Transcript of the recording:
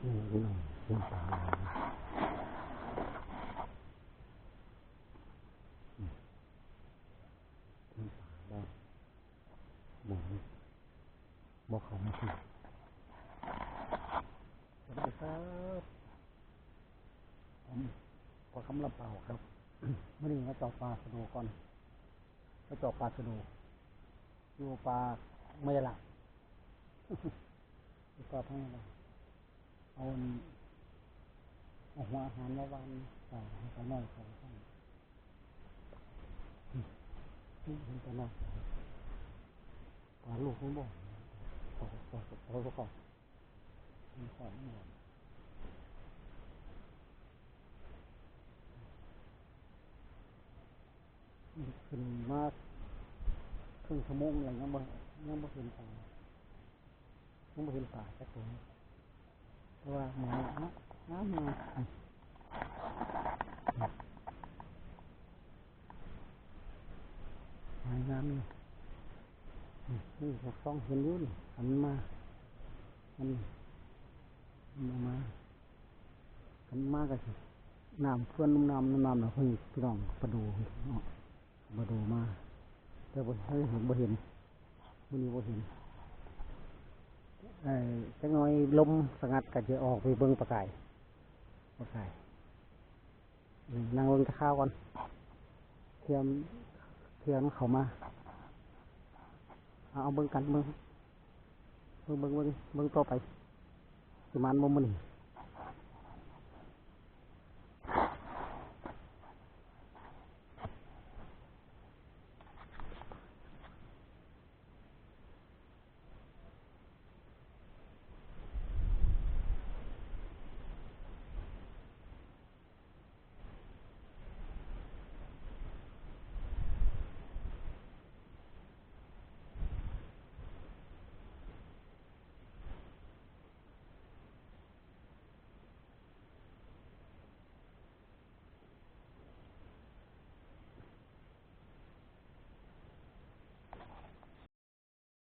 ນີ້ພີ່ນ້ອງ ນ້ຳປາ ນ້ຳປາ ບໍ່ ບໍ່ເຂົ້າມາກິນ. ສະຫວັດດີຄັບ ຜົມ ພໍ່ຄຳລຳປາວຄັບ. ມື້ນີ້ມາເຈາະປາສະໂດກ່ອນ ມາເຈາະປາສະໂດ ຢູ່ປ່າໄມຍະລາດ ຢູ່ປ່າໄມຍະລາດ. ເອົາ ເອົາຫົວອາຫານມາຫວ່ານປາໃຫ້ປານ້ອຍເຂົາ. ເຫັນປານ້ອຍ ປາລູກມັນບໍ່ ປາ ປາ ປາລູກເຂົາ ມັນຂອດມັນບໍ່ ຂຶ້ນມາເຄິ່ງຊົ່ວໂມງແລ້ວ ຍັງບໍ່ ຍັງບໍ່ເຫັນປາ ຍັງບໍ່ເຫັນປາຈັກໂຕ. ແຕ່ວ່າໝອຍງາມ ງາມ ງາມ ໝອຍງາມຢູ່. ນີ້ ນີ້ ສ່ອງເຫັນຢູ່ນີ້ ຄັນມາ ອັນນີ້ ຄັນມາ ຄັນມາກໍຊິ ນ້ຳເຟື່ອນ ນ້ຳ ນ້ຳ ນ້ຳ ນ້ຳ ເພິ່ນ ພີ່ນ້ອງ ປາດູເນາະ. ບໍ່ໂດມາ ແຕ່ບໍ່ ເຫັນ ບໍ່ເຫັນ ມື້ນີ້ບໍ່ເຫັນ. ເອີ ຈັກໜ່ອຍລົມສະຫງັດກໍຈະອອກໄປເບິ່ງປາກາຍ ປາກາຍ. ເອີ ນັ່ງເບິ່ງຈັກຄາວກ່ອນ ເທື່ອ ເທື່ອມັນເຂົ້າມາ. ເອົາ ເອົາເບິ່ງກັນ ເບິ່ງ ເບິ່ງ ເບິ່ງ ເບິ່ງ ເບິ່ງຕໍ່ໄປ ຊິໝານບໍ່ມື້ນີ້.